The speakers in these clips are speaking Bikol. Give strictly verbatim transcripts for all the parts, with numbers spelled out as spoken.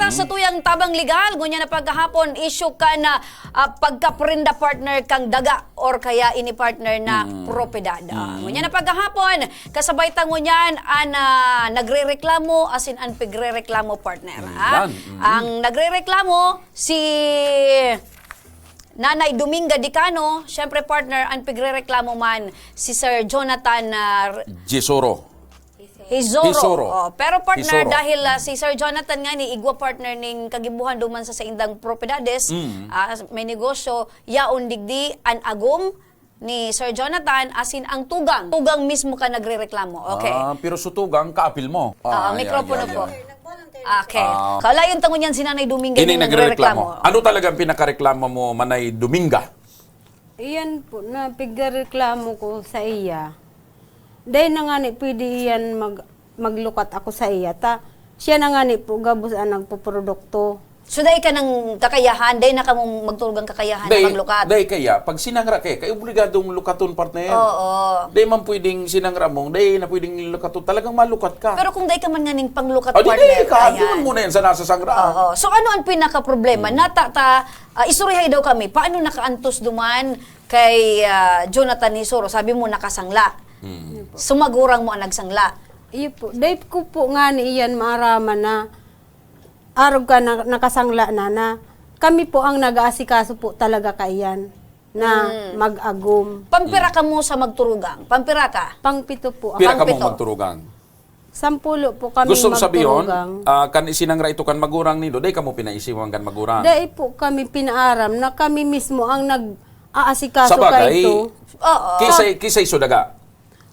Sa tuyang tabang legal, ngunyan na pagkahapon, issue ka na, ah, pagkaprenda partner kang daga or kaya ini partner na Mm. propiedad. Ah, Mm. ngunyan na pagkahapon, kasabay ta ngunyan an, ah, nagrereklamo, asin an pigrereklamo partner. Mm, Ah, yan. Mm. ang nagrereklamo, si Nanay Dominga Dicano, syempre partner, ang pigrereklamo man si Sir Jonathan, ah, Gisoro. Hizoro. Hizoro. Oh, pero partner, Hizoro. dahil, ah, si Sir Jonathan nga ni igwa partner ning kagibuhan duman sa saindang propiedades, Mm. ah, may negosyo, yaon digdi an agom ni Sir Jonathan, asin ang tugang. Tugang mismo ka nagrereklamo. Okay. Ah, pero su tugang, kaapil mo. Oo, Ah, mikropono yeah, yeah, po. yeah. Okay. Ah. Kalayon tangon yan si Nanay Dominga Ini yung nagrereklamo. nagrereklamo. Ano talaga ang pinakareklamo mo, Manay Dominga? Iyan po, na pigreklamo ko sa iya. Dai na ngani pwede iyan mag-, maglukat ako sa iya. Ta, siya na ngani po gabos ang nagpuprodukto. So, dai ka nang kakayahan, dai na kamo magturugang kakayahan na Dai, maglukat? dai kaya, pag sinangra ka, kay obligadong lukaton, partner. Oo. Dai man pwedeng sinangra mo, dai na pwedeng lukaton. Talagang malukat ka. Pero kung dai ka man nganing panglukat, Ah, di, partner, di ka. ayan. Doon mo na yan sa nasa sangra. Oo. So, ano ang pinakaproblema? Hmm. Nata-, ta-, ah, istorihay daw kami. Paano nakaantos duman kay, ah, Jonathan Hizoro? Sabi mo, nakasangla. Hmm. Sumagurang mo ang nagsangla. Iyo po. Dai ko po ngani iyan maaraman na arog ka na, nakasangla na, na kami po ang nag-aasikaso po talaga kaiyan na Mm. mag-agom. Pampira Mm. ka mo sa magturugang? Pampira ka? Pangpito po ako. Pira ka mo Pangpito. magturugang? Sampulo po kami Gusto mo sabihon, magturugang. ah, kan isinangra ito kan magurang nindo, dai kamo pinaisiwan kan magurang? Dai po kami pinaaram na kami mismo ang nag-aasikaso Sabagay, kaito. Oo. kisay, kisay sudaga?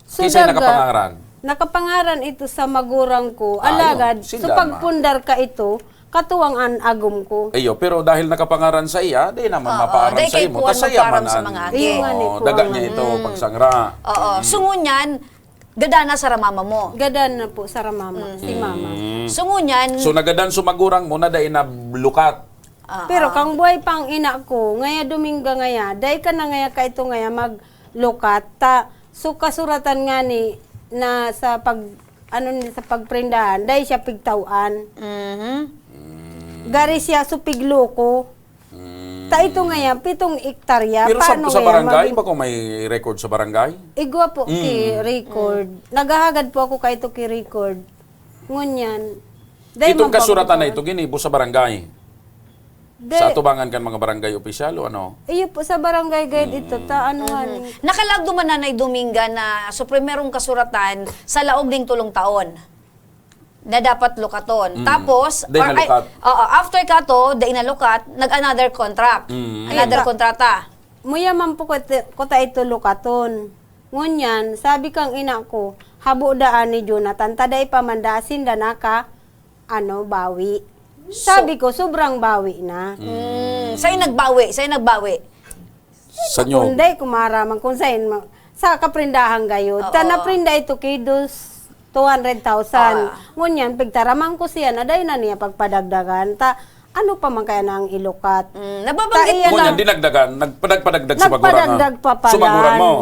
Kisay Sudaga, nakapangaran? nakapangaran ito sa magurang ko. Ah, Alagad, yun. Sinda so ma- pagpundar ka ito, katuwang an agom ko. Iyo, pero dahil nakapangaran sa iya, di naman Oo, mapaaram di sa kay imo. kuwan Tas saya magpaaram man sa an, mga agi. Iyo nga ni oo, kuwan daga man. niya ito, Mm. pagsangra. Oo. Mm. So, ngunyan, gadan na sa ramama mo? Gadan na po sa ramama, si Mm. mama. Mm. So, ngunyan So, nagadan so magurang mo na dai na lukat? Oo. Pero kang buhay pa ang ina ko, ngaya Dominga ngaya, dai ka na ngaya kaito ngaya maglukat, ta, so kasuratan ngani na sa pag, ano ni, sa pagprendahan, dai siya pigtaw-an. Mhm. Mm. Gari siya, so pigloko. Mm. Ta ito ngaya, pitong ektarya. Pero sa, Paano sa ngaya barangay, maging bako may record sa barangay? Igwa po Mm. ki record. Mm. Naghahagad po ako kaito ki record. Ngunyan, dai Itong man kasuratan na pagkukuan. ito, ginibo sa barangay? Di. Sa atubangan kan mga barangay opisyal o ano? Iyo po, sa barangay guide ito, Mm. ta, ano nga Mhm. ni? Nakalaag duman, Nanay Dominga, na so primerong kasuratan sa laog ning tolong taon na dapat lukaton. Mm. Tapos, Di or, ay, nalukat. oo, after kato, dai nalukat, nag-another contract. Mm. Another Ayun ta. kontrata. Muya man po ko ti-, ko ta ito lukaton. Ngunyan, sabi kang ina ko, "Habo daan ni Jonathan, ta dai pa man daa sinda naka, ano, bawi." So Sabi ko, "Sobrang bawi na." Mm. Sa'yo nagbawi? Sa'yo nagbawi? Sa nyo? Kung dai ko maaraman kung saan ma-, sa kaprendahan gayod. Oo. Ta naprinda ito ki dos, two hundred thousand. Ah. Ngunyan, pigtaraman ko siya na dai na niya pagpadagdagan. Ta, ano pa man kaya na ang ilukat? Mm, nababanggit Ta iyan mo Ngunyan, na. dinagdagan, nagpadagpadagdag si Magurang, ah. Nagpadagdag pa pala. Sumaguran mo.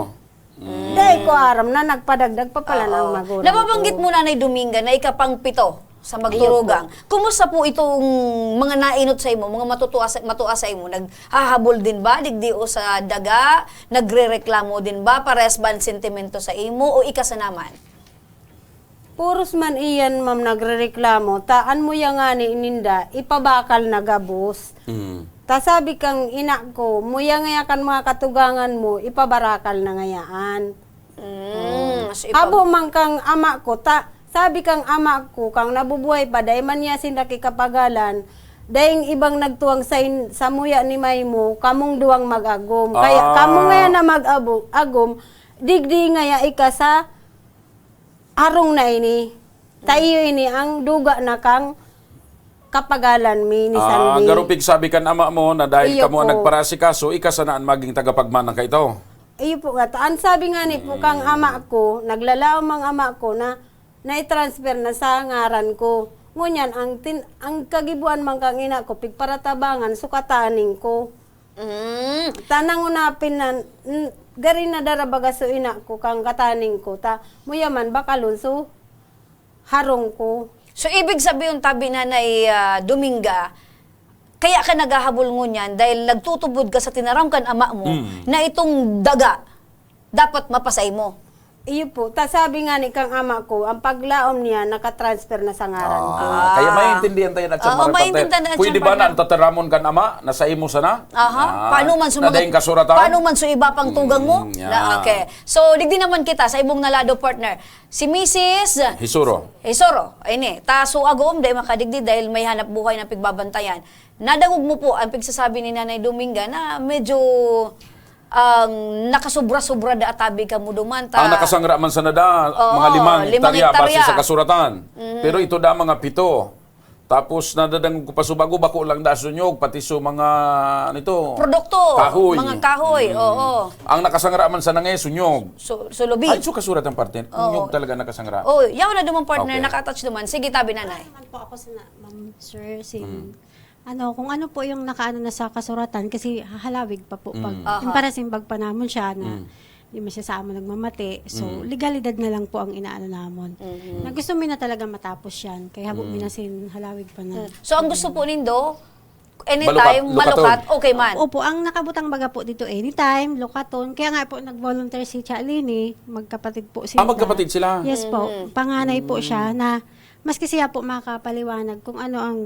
Mm. Dai ko aram na nagpadagdag pa pala Oo. ng Magurang Nababanggit ko. mo, Nanay Dominga, na ika pang pito sa Magturugang. Iyo po. Kumusta po itong mga nainot sa imo, mga matutua sa, matua sa imo? Naghahabol din ba, digdi o sa daga? Nagrereklamo din ba? Parehas ba ang sentimento sa imo o ika sa naman? Puros man iyan, ma'am, nagrereklamo, ta an muya ngani ninda, ipabakal na gabos. Mm. Ta sabi kang ina ko, "Muya ngaya kan mga katugangan mo, ipabarakal na ngayaan." Mm, Oh. so ipa- Habo man kang ama ko, ta sabi kang ama ko, kang nabubuhay pa, dai man niya sinda kikapagalan, daing ibang nagtuwang sa in-, sa muya ni Maymo, kamong duwang mag-agom. Kaya Ah. kamo ngaya na mag-abo-, agom, digdi ngaya ika sa Arong na ini. Ta iyo ini ang duga na kang kapagalan mi ni Ah, Sandy. Garupig sabi kan ama mo na dahil Iyo kamo ang po. nagparasikaso, ika sana an maging tagapagmana kaito. Iyo po nga. Ta-, ang sabi nga ni po kang Mm. ama ko, naglalaom ang ama ko na nai-transfer na sa ngaran ko. Ngunyan, ang tin-, ang kagibuan man kang ina ko, pigparatabangan, sukataning ko. Mm. Tanang unapin na, n-, gari na dara baga so ina ko kang kataning ko, ta muya man bakalon so harong ko. So, ibig sabihin, tabi, Nanay, ah, Dominga, kaya ka naghahabol ngunyan dahil nagtutubod ka sa tinaram kan ama mo Mm. na itong daga dapat mapasay mo. Iyo po. Ta sabi nga ni kang ama ko, ang paglaom niya nakatransfer na sa ngaran ko. Ah, kaya Ah. maintindihan tayo na Oo, siyang maratante. Maintindihan na Pwede siyang ba na pagla- ang tataramon kan ama na sa imo sana? Aha. Ah, Paano man sa na mga, daing kasuratan? Paano man sa iba pang tugang mo? Mm, yeah. Na, okay. So, digdi naman kita sa ibong nalado, partner. Si Misis Hisuro. Hisuro, ini. Ta so agom, dai makadigdi dahil may hanap buhay na pigbabantayan. Nadangog mo po ang pigsasabi ni Nanay Dominga na medyo ang nakasobra-sobra da atabi ka mo duman ta. Ang nakasangra man sana da, Oo, mga limang limang hektarya, base hektarya. Sa kasuratan. Mhm. Pero ito da, mga pito. Tapos nadadangog ko pa, so bago, bako lang da sunyog, pati so mga, ano ito? Produkto, Kahoy. Mga kahoy, Mm. oo. Ang nakasangra man sana nga, sunyog. So, so lubi. Ay, so kasuratan, partner. Oo. Sunyog talaga nakasangra. Oh, yaw na duman, partner, Okay. Naka-attach duman. Sige, tabi, Nanay. Wala naman po ako sa na-, ma'am, sir, sin-, Mm. ano, kung ano po yung nakaano na sa kasuratan, kasi halawig pa po pag, Mm. Aha. yung parasimbag pa namon siya na Mm. di man siya sa amo nagmamati. So, Mm. legalidad na lang po ang inaano namon. Mhm. Na gusto mi na talaga matapos yan. Kaya habo mi Mm. na sin halawig pa na. Mm. So, ang gusto po nindo, anytime, Malukat, lukaton. Malukat, okay man. Opo, ang nakabutang baga po dito, anytime, lukaton. Kaya nga po, nag-volunteer si Cha Lini, magkapatid po sila. Ah, magkapatid sila? Yes po. Mhm. Panganay po Mm. siya na, maski siya po makapaliwanag kung ano ang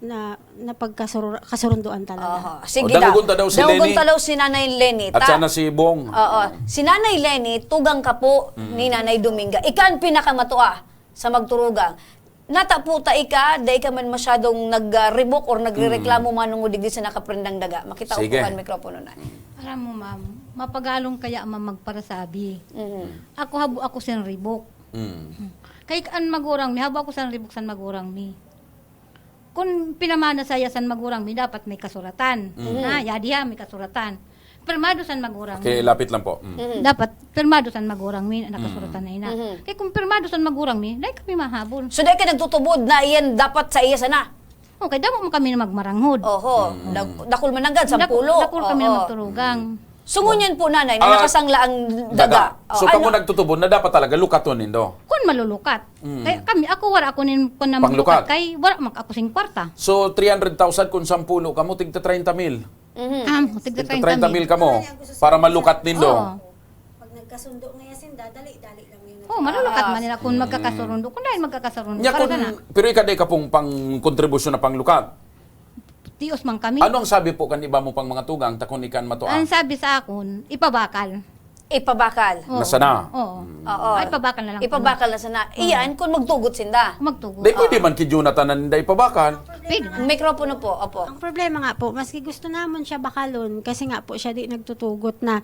na, na pagkasuru-, kasurunduan talaga. Aha. O, sige daw. Dangogon ta daw si Dangogon Leni. Ta daw si Nanay Leni, At ta. Sana si Bong. Oo. Si Nanay Leni, tugang ka po Mm. ni Nanay Dominga. Ika ang pinakamatua sa magturugang. Nata po ta ika, dai ka man masyadong nag, ah, ribok or nagrereklamo Mm. manungod digdi sa nakaprendang daga. Makita ko Sige. po ang mikropono na. Mm. Aram mo, ma'am, mapagalong kaya, ma'am, magparasabi. Mhm. Ako, habo ako sin ribok. Mm. Kay an magurang mi, habo ako san ribok san magurang mi. Kun pinamana saya san magurang mi, dapat may kasuratan. Mm. Ha, yadi ha, may kasuratan. Pirmado san magurang Okay, mi. Lapit lang po. Mm. Mhm. Dapat pirmado san magurang mi, nakasuratan Mm. na ina. Mhm. Kay kun pirmado san magurang mi, dai kami mahabol. So, dai ka nagtutubod na iyan dapat sa iya sana? Okay, damo man kami na magmaranghod. Oho, Mm. dak-, dakul man nanggad, Dak-, sampulo. Dakul kami na Oo. magturugang. Mm. So, ngunyan po, Nanay, na Ah, nakasangla ang daga. daga. Oh, So, kamo ano? nagtutubod na dapat talaga lukaton nindo? Kun malulukat. Mm. Kaya kami, ako, wala ako nin, kun na Panglukat. maglukat, kay wala man ako sing kwarta. So, three hundred thousand kun sampulo kamo, tigta treinta mil. Mhm. Ah, tigta Tigta treinta mil. treinta mil kamo para malukat nindo. Oo. Pag nagkasundo nga yasin, dadali-dali lang yun. Oh, malulukat Ah. man nila kung Mm. magkakasurundo. Kung dahil magkakasurundo, Nya para kun, sana. Pero ika di ka pong pangkontribusyon na panglukat? Tios man kami. Ano ang sabi po kan iba mo pang mga tugang, ta kun ika an matua? Ang sabi sa akon, ipabakal. Ipabakal. Oo. Na sana? Oo. Mm. Oo. Ay, ipabakal na lang Ipabakal po. na sana. Oo. Iyan, kung magtugot sinda. Magtugot. Di pwede Oo. man ki Jonathan na ninda ipabakal. Pwede. Mikropono po, opo. Ang problema nga po, maski gusto namon siya bakalon, kasi nga po siya di nagtutugot na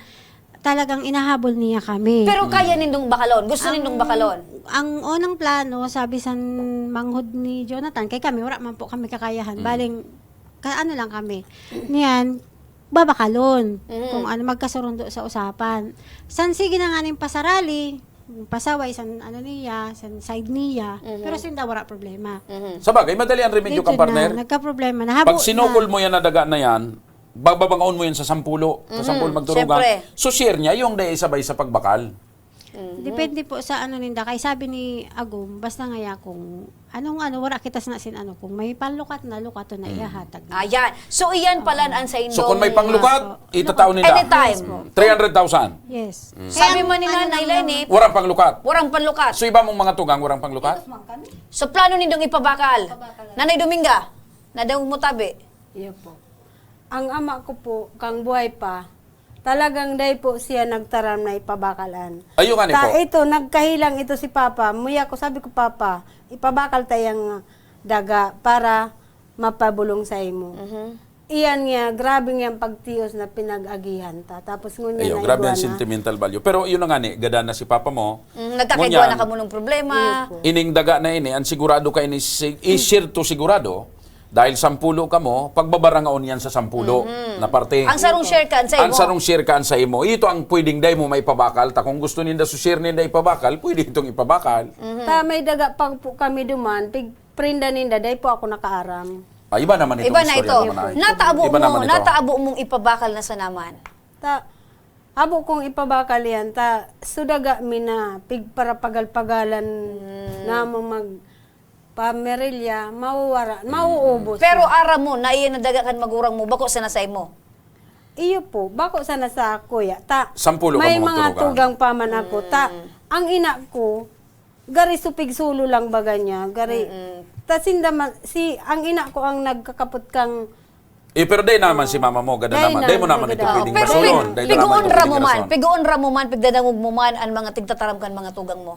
talagang inahabol niya kami. Pero kaya nindong bakalon? Gusto Ang, nindong bakalon? ang unang plano, sabi san manghod ni Jonathan, kay kami, wala man po kami kakayahan. Mm. Baling, ka-, ano lang kami. Niyan, babakalon. Mm. Kung ano, magkasurundo sa usapan. San sige na nga ning pasarali, pasaway, san ano niya, san side niya. Mhm. Pero sinda, wala problema. Mhm. Sa bagay, madali ang remedyo Dito kang partner. na, nagkaproblema na. Habo Pag sinukol na. mo yan na daga na yan, Bababangaon mo yan sa sampulo, sa Mhm, sampulo magturugang. siyempre. So, share niya yung dai sabay sa pagbakal. Mhm. Depende po sa ano ninda. Kay sabi ni Agum, basta ngaya kung anong ano, wala kita sa nasin ano, kung may panlukat na, lukaton na Mm. ihahatag na. Ayan. So, iyan pala Oo. ang sa So, kung may Indomie. panglukat, Yes po. itatao ninda. Anytime. Yes po. Three hundred thousand. Yes. Mm. Sabi Kaya man ni ang ano Nanay lang Lenny, naman. Warang panglukat. Warang panlukat. So, iba mong mga tugang, warang panglukat? Itos man kami. So, plano nindong ipabakal. Ipabakal. Nanay Dominga, nadangog mo tabi? Iyo po. Ang ama ko po, kang buhay pa, talagang dai po siya nagtaram na ipabakal an. Ayun nga ni Ta po. ito, nagkahilang ito si Papa. Muya ko, sabi ko, "Papa, ipabakal ta yang daga para mapabulong sa imo." Mhm. Iyan nga, grabe nga ang pagtios na pinag-agihan ta. Tapos ngunyan Ayun, na grabe ang igwa na. sentimental value. Pero yun na nga ni, gadan na si Papa mo. Mm, nagkakaigwa Ngunyan, na kamo ng problema. Iyo po. ining daga na ini, ang sigurado ka ini, si-, i-share to sigurado, Dahil sampulo kamo, pagbabarangaon yan sa sampulo Mhm. na parte. Ang sarong share kan sa Ang imo. sarong share kan sa imo. Ito ang pwedeng dai mo maipabakal. Ta kung gusto ninda su share ninda ipabakal, pwede itong ipabakal. Mhm. Ta may daga pa po kami duman, pig-, prinda ninda, dai po ako nakaaram. Ah, iba naman itong Iba na istorya ito. naman, ah. Nataabo Iba mo, naman ito. nataabo mong ipabakal na sa naman. Ta, abo kong ipabakal yan, ta, sudaga mi na, pigparapagal-pagalan Mm. na mo mag-, pamirilya, mawawara, mauubos Pero na. aram mo na iyan na daga kan magurang mo, bako sana saimo. Iyo po, bako sana sa kuya. Ta, Sampulo may kamo mga magturugan. tugang pa man ako. Ta, Mm. ang ina ko, gari supig sulo lang baga niya. Gari, Mm-mm. ta sinda man, si, ang ina ko ang nagkakapot kang Eh, pero dai naman si mama mo, gada Dai naman. na, Dai mo naman ito nagada. Oo, pwedeng pero basulon. pig-, Dai naman pigoon ito ra mo pwedeng man, rason. pigoon ra mo man, pigdadangog mo man an mga tigtataram kan mga tugang mo.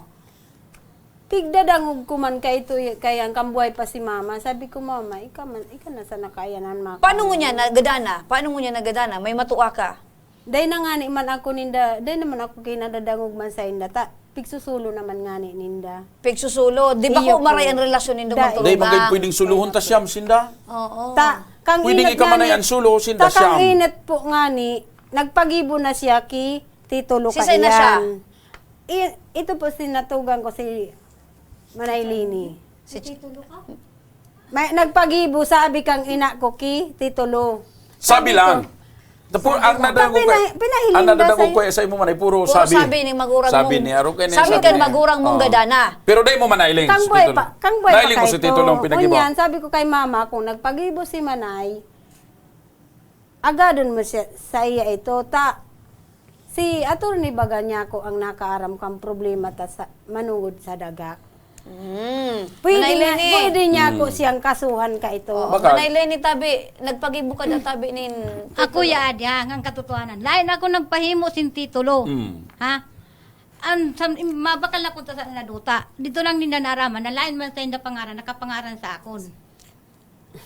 Pigdadangog ko man kay ito, kaya ang kambuhay pa si mama. Sabi ko, "Mama, ika man, ika na sana kaya na an mga Paano kaya ngunyan na." nagadana? Paano ngunyan nagadana? May matua ka? Dai na ngani man ako ninda, dai naman ako kinadadangog man sa inda. Ta, pigsusulo naman ngani ninda. Pigsusulo? Di ba Iyo ko maray po. ang relasyon nindo Dai. magturugang? Dai man kayo pwedeng suluhon, ta siyam sinda. Oo. Ta, kang Pwedeng inat ika man ay ngani, ang sulo, sinda ta kang siyam. inat po ngani, nagpagibo na siya ki Tito Luca Sisay na siya? iyan. I-, ito po sinatugan ko si Manay Lini. Si Ch- May nagpagibo, sabi kang ina ko ki Tito Lu. Sabi Sabi lang. ko, Tapo, sabi ang ko, nadangog ko, pina-, pinahiling ang na nadangog sa'yo. ko sa imo man ay puro Puro sabi. sabi ni magurang Sabi mong, ni Aro kay ni sabi sabi kan ni magurang mong Oo. gadana. Pero dai mo man nailing Kang si buhay Tito pa, Lu. kang buhay pa Nailing mo kay si Tito Lu ang to. pinagibo. Unyan, sabi ko kay mama, kung nagpagibo si Manay, agadon mo siya, sa iya ito. Ta, si Attorney baga niya ko ang nakaaram kang problema ta sa, manungod sa daga. Mm. Pwede Manay niya, Leni. pwede niya ako Mm. siyang kasuhan ka ito. Oo, Bakal. Manay Leni, tabi, nagpagibo ka na tabi nin Ako titulo. ya, adi, ah, ang katotohanan. Lain ako nagpahimo sin titulo. Mm. Ha? An, sa, im-, mabakal na kunta sa naduta. Dito lang ninda naaraman na lain man sa inda pangaran, nakapangaran sa akon.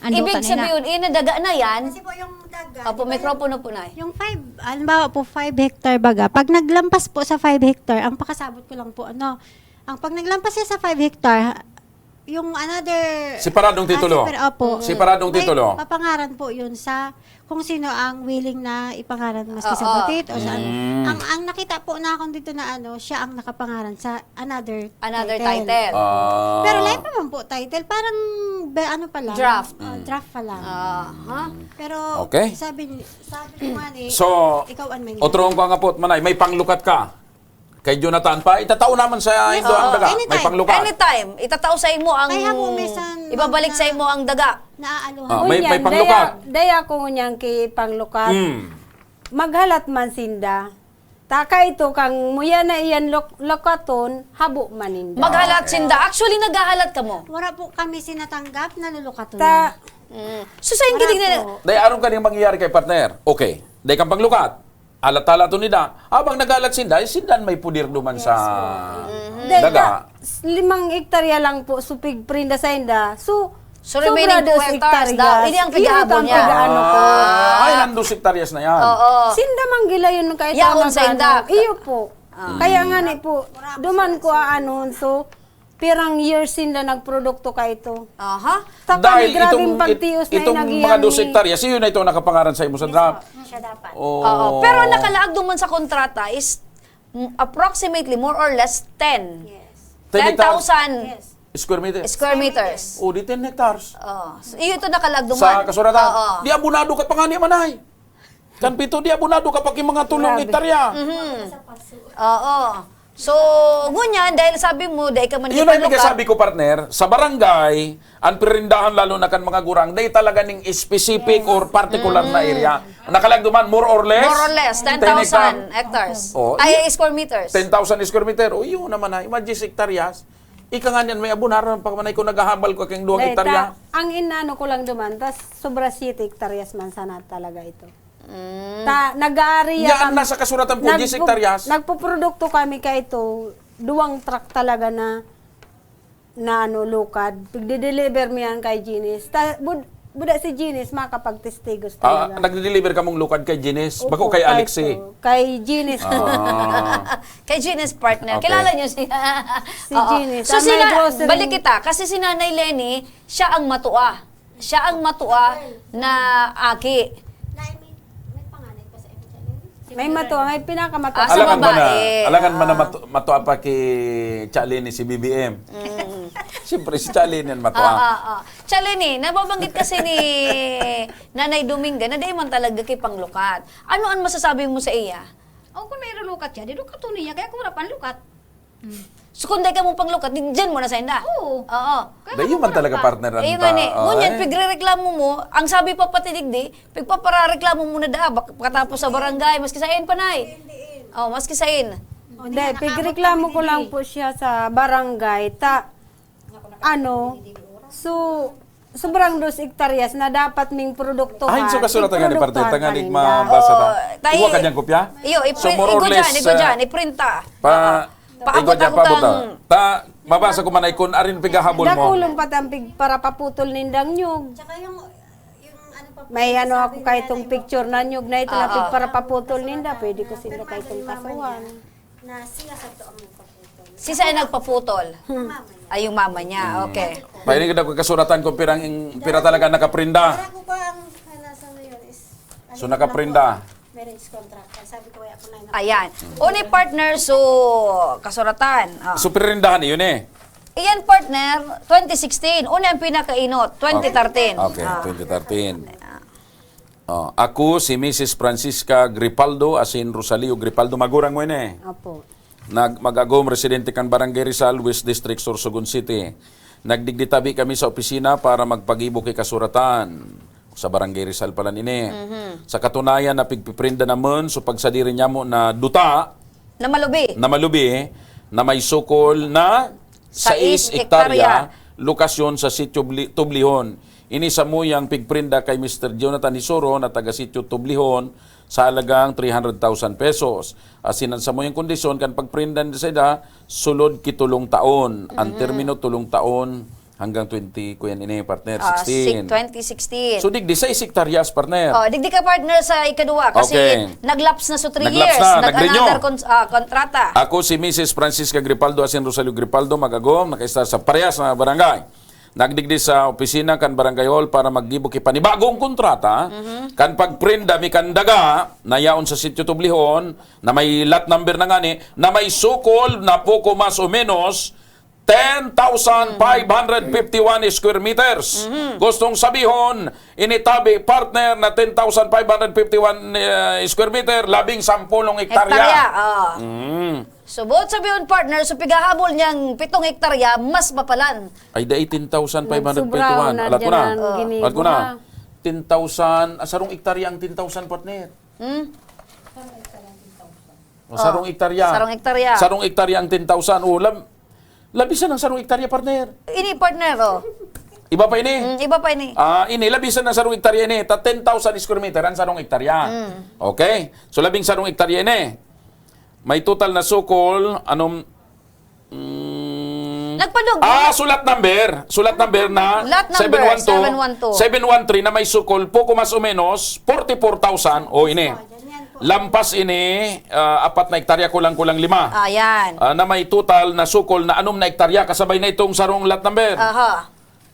Ang Ibig duta nila. sabihin, eh, nadaga na yan. Kasi po yung daga, Opo, di ba, mikropono po, Nay. yung five, halimbawa po, five hectare baga. Pag naglampas po sa five hectare, ang pakasabot ko lang po, ano, ang pag naglampas siya sa five hectare, yung another Separadong ah, titulo. separ-, opo. Mm. Separadong May titulo. papangaran po yun sa kung sino ang willing na ipangaran, maski sa Oo. Batit o sa ano. Mm. Ang, ang nakita po na akong dito na ano, siya ang nakapangaran sa another Another title. title. Ah. Pero lahat naman po title, parang be-, ano pa lang, Draft. ah, Mm. draft pa lang. Aha. Pero Okay. sabi ni, sabi ni Manny, So, ikaw ang may otro ko nga po, Manay, may panglukat ka. Kay Jonathan pa, itatao naman sa Yes, Indo ang oo. daga. May Anytime. panglukat. Anytime, itatao sa imo ang, Kaya po, minsan, ibabalik sa na- imo ang daga. Naaaluhan. Ah, may, may Ngunyan, panglukat. daya, daya ko ngunyan ki panglukat. Mm. Maghalat man sinda. Ta kaito kang muya na iyan luk-, lukaton, habo man ninda. Maghalat Ah, sinda. Actually, naghahalat kamo. Wala po kami sinatanggap na lulukaton. Ta- Mm. So, sa Wala hindi na po. Dai, aron kaning mangyayari kay partner. Okay. Dai kang panglukat. Alat-alat to nida. Habang naghalat sinda, eh, sinda may puder duman Yes sa po. Mm-hmm. Dai, daga. ta-, s-, limang hektarya lang po, supig prinda sa inda. So, So, sobra remaining two dos hectares hektarya. daw. Ini ang Iyo pighahabol ito ang niya. pigaano ko. Ah, ay, nang dos hektaryas na yan. Oo. Sinda man gila yun kaya Yaon tama sa ka, inda. ano? Iyo po. Ah. Kaya nga ni po, duman ko aanon, so, pirang years sinda nagprodukto ka ito. Aha. Takang Dahil grabing itong, it-, pagtios na itong inagyan mga dos ni hektarya, siyo na ito nakapangaran sa imo sa Yes draft. po. Siya dapat. Oh. Oo. Pero ang nakalaag duman sa kontrata is, mm, approximately, more or less, ten. Yes. Ten hectares. Ten thousand Yes. Square meters. square meters. O, di ten hectares. Oh. So, iyo ito nakalaag duman. Sa kasuratan. Oo. Di abonado ka pa nga niya, Manay. Kan pito, di abonado ka pa ki mga tulong Grabe. hektarya. Mhm. Oo. So, ngunyan, dahil sabi mo, dahil ka man Yun ang ipaglukat. nagsasabi ko, partner, sa barangay, ang pirindahan lalo na kan mga gurang, dahil talaga ning specific Yes. or particular na Mm. area. Nakalag duman, more or less? More or less, ten thousand ten hectare. hectares. Oh, Ay, yun. square meters. Ten thousand square meter. O, yun naman na. Imagine, hektaryas. Ika nga niyan, may abonaran pa man ay kung naghahabal ko kayong duwang Dahil hektarya. ta-, ang inano ko lang duman, tas sobra siyete hektaryas man sana talaga ito. Mm. Ta, nag-aari Yan, kami, nasa kasuratan po, nagpu-, diyes hektaryas. nagpuprodukto kami ka ito, duwang truck talaga na, na ano, lukad. Pagde-deliver mo yan kay Jenis. Ta, bud-, buda si Jenis, makapagtestigos Ah, talaga. nagde-deliver kamong lukad kay Jenis? Opo, Bako kay kay Alex eh. ito. Kay Jenis po. Ah. Kay Jenis partner. Okay. Kilala niyo siya? Si Oo. Jenis. So, Sa may sina-, grocery. balik kita. Kasi si Nanay Leni, siya ang matua. Siya ang matua na aki. Nay, may, may panganay pa sa imo, Chalene? Si May Mary. matua, may pinakamatua. Ah, sa Alangan man na, babae. alangan man na Ah. matu-, matua pa ki Chalene si B B M. Mm. Siyempre, si Chalene yan matua. Ah, ah, ah. Chalene, nababanggit kasi ni Nanay Dominga na di man talaga ki panglukat. Ano ang masasabi mo sa iya? O, kung may lukat siya, di lukat to niya, kaya kung wala pang lukat. Mm. So, kung di ka mo panglukat, di, dyan mo na sa inda? Oo. Oo. Ka, Dai man talaga, partner, ang Ayun nga ni. ta-, Ngunyan, ay. pigrereklamo mo, ang sabi pa pati digdi, pigpaparareklamo mo na daa, bak-, katapos sa barangay, maski sain, panay. Oh, maski sain. Hindi, pigreklamo ko lang po siya sa barangay. Ta, ano, so, sobrang dos hektaryas na dapat ming produktuhan. Ay, so kasulatan nga ni, partner, Iproduktuhan tanganing pa ninda. mabasa ta. Oh, tahi. Iwa ka diyang kopya? Iyo, So, ipri-, more or igo less, dyan, igo ah, dyan, iprinta. pa, Oo. Paabot igwa dyan, ako paabot, kang ah. Ta, mabasa ko man ay kun arin pigahabol mo. Dakulon pa tang pig-, para paputol nindang nyug. Tsaka yung, yung ano pa po, May ano sabi ako nila kahit tong na yung picture na nyug na ito na Oo. pigparapaputol ninda, pwede ko sila kahit tong kasuhan. Na siya sa to ang nagpaputol. Si saan nagpaputol? Mama niya. Ay, yung mama niya. Hmm. Okay. Pahiling ka na kasulatan kung pirang, pira talaga nakaprinda. Wala ko pa ang nasa ngayon is, So, ano, nakaprinda? Marriage contract. Ang sabi ko, "Wala ko na yun." Ayan. O ni partner, so, kasuratan. Ah. So, pirindahan yun eh. Iyan, partner, twenty sixteen. Una ang pinakainot, twenty thirteen. Okay, Ah. twenty thirteen. Oh, ako si Missus Francisca Gripaldo, asin Rosalio Gripaldo. Magurang mo ini. Opo. Nag-, mag-agom, residente kan Barangay Rizal, West District, Sorsogon City. Nagdigdi tabi kami sa opisina para magpagibo ki kasuratan. Sa Barangay Rizal pala nini. Mhm. Sa katunayan, napigpiprinda naman so pagsadiri niya mo na duta Na malubi. na malubi, na may sukol na Sais sais hektarya, hektarya. Lokasyon sa Sitio Bli-, Tublihon. Ini samuyang pigprinda kay Mister Jonathan Isoro na taga Sitio Tublihon sa halagang three hundred thousand pesos. Asin an samuyang kondisyon kan pagprinda sa ida, sulod ki tulong taon. Ang Mm. termino, tulong taon hanggang twenty, kuyan ini, partner, Ah, si-, sixteen. twenty sixteen. So, digdi sais hektaryas, partner. Oh, digdi ka, partner, sa ikaduwa kasi Okay. nag-lapse na so three Nag-lapse years. na, Nag-, nag-renew. another kon-, ah, kontrata. Ako si Missus Francisca Gripaldo asin Rosalio Gripaldo, mag-agom, nakaistar sa parehas na barangay. Nagdigdi sa opisina kan Barangay Hall para maggibo ki panibagong kontrata Mhm. kan pagprinda mi kan daga na yaon sa Sitio Tublihon na may lot number na ngani na may sukol na poko mas o menos ten thousand five hundred fifty-one square meters. Mhm. Gustong sabihon, ini tabi, partner, na ten thousand five hundred fifty-one, eh, square meter, labing sampolong hektarya. Hektarya, ah. Mm. So, buot sabihon, partner, so pigahabol niyang pitong hektarya, mas mapalan. Ay, dai ten thousand five hundred fifty-one. Nagsobra na Alat ko na. dyan ang Oh. ginibo, Alat ko na. ha? Ten thousand, ah, sarong hektarya ang ten thousand, partner. Hmm? O, sarong Oh. hektarya. Sarong hektarya. Sarong hektarya ang ten thousand. O, lab-, labisan ang sarong hektarya, partner. Ini, partner, oh. Iba pa ini? Mm, iba pa ini. Ah, ini, labisan ang sarong hektarya ini. Ta ten thousand square meter ang sarong hektarya. Mm. Okay? So, labing sarong hektarya ini. May total na sukol, anong, mm, Nagpadugdog. Ah, so lot number. So lot number na Lot number, seven one two, seven one two. seven one three na may sukol, poko mas o menos, forty-four thousand. O, ini. Lampas ini, ah, apat na hektarya, kulang-kulang lima. Ayan. Ah, na may total na sukol na anom na hektarya, kasabay na itong sarong lot number. Aha.